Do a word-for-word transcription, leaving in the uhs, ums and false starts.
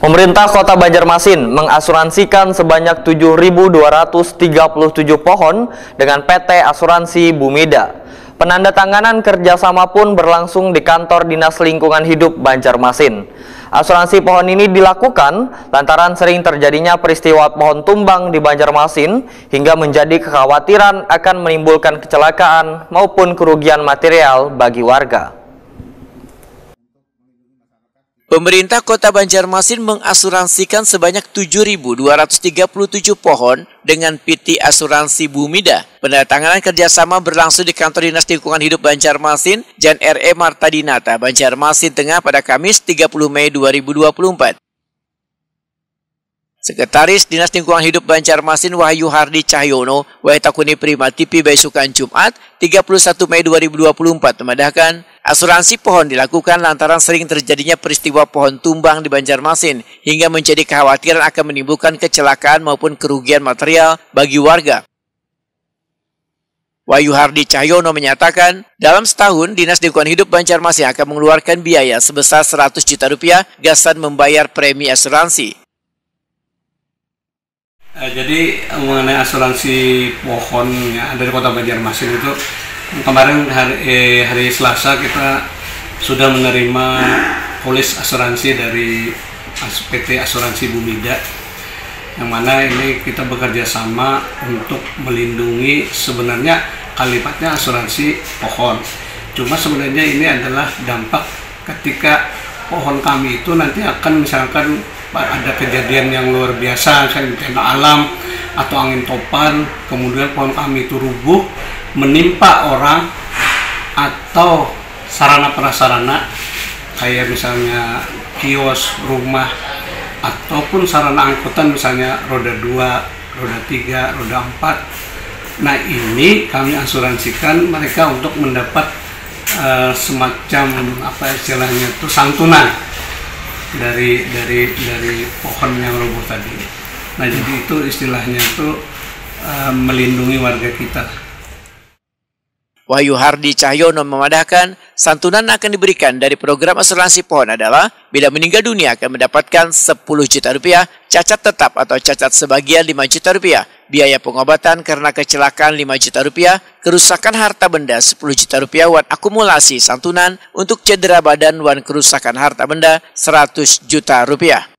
Pemerintah Kota Banjarmasin mengasuransikan sebanyak tujuh ribu dua ratus tiga puluh tujuh pohon dengan P T Asuransi Bumida. Penandatanganan kerjasama pun berlangsung di kantor Dinas Lingkungan Hidup Banjarmasin. Asuransi pohon ini dilakukan lantaran sering terjadinya peristiwa pohon tumbang di Banjarmasin hingga menjadi kekhawatiran akan menimbulkan kecelakaan maupun kerugian material bagi warga. Pemerintah Kota Banjarmasin mengasuransikan sebanyak tujuh ribu dua ratus tiga puluh tujuh pohon dengan P T Asuransi Bumida. Penandatanganan kerjasama berlangsung di kantor Dinas Lingkungan Hidup Banjarmasin, Jan R E Marta Dinata, Banjarmasin Tengah pada Kamis tiga puluh Mei dua ribu dua puluh empat. Sekretaris Dinas Lingkungan Hidup Banjarmasin Wahyu Hardi Cahyono, Wahyu Takuni Prima T V Baisukan Jumat, tiga puluh satu Mei dua ribu dua puluh empat memadahkan, asuransi pohon dilakukan lantaran sering terjadinya peristiwa pohon tumbang di Banjarmasin hingga menjadi kekhawatiran akan menimbulkan kecelakaan maupun kerugian material bagi warga. Wahyu Hardi Cahyono menyatakan, dalam setahun, Dinas Lingkungan Hidup Banjarmasin akan mengeluarkan biaya sebesar seratus juta rupiah gasan membayar premi asuransi. Eh, jadi, mengenai asuransi pohon, ya, dari Kota Banjarmasin itu, kemarin hari, eh, hari Selasa kita sudah menerima polis asuransi dari As-, P T Asuransi Bumida, yang mana ini kita bekerja sama untuk melindungi, sebenarnya kalimatnya asuransi pohon. Cuma sebenarnya ini adalah dampak ketika pohon kami itu nanti akan, misalkan, ada kejadian yang luar biasa, misalnya bencana alam atau angin topan, kemudian pohon kami itu rubuh, menimpa orang atau sarana prasarana, kayak misalnya kios, rumah, ataupun sarana angkutan, misalnya roda dua, roda tiga, roda empat. Nah, ini kami asuransikan mereka untuk mendapat, eh, semacam, apa istilahnya itu, santunan dari, dari, dari pohon yang roboh tadi. Nah, jadi itu istilahnya itu, eh, melindungi warga kita. Wahyu Hardi Cahyono memadahkan, santunan yang akan diberikan dari program asuransi pohon adalah bila meninggal dunia akan mendapatkan sepuluh juta rupiah, cacat tetap atau cacat sebagian lima juta rupiah, biaya pengobatan karena kecelakaan lima juta rupiah, kerusakan harta benda sepuluh juta rupiah, wan akumulasi santunan untuk cedera badan wan kerusakan harta benda seratus juta rupiah.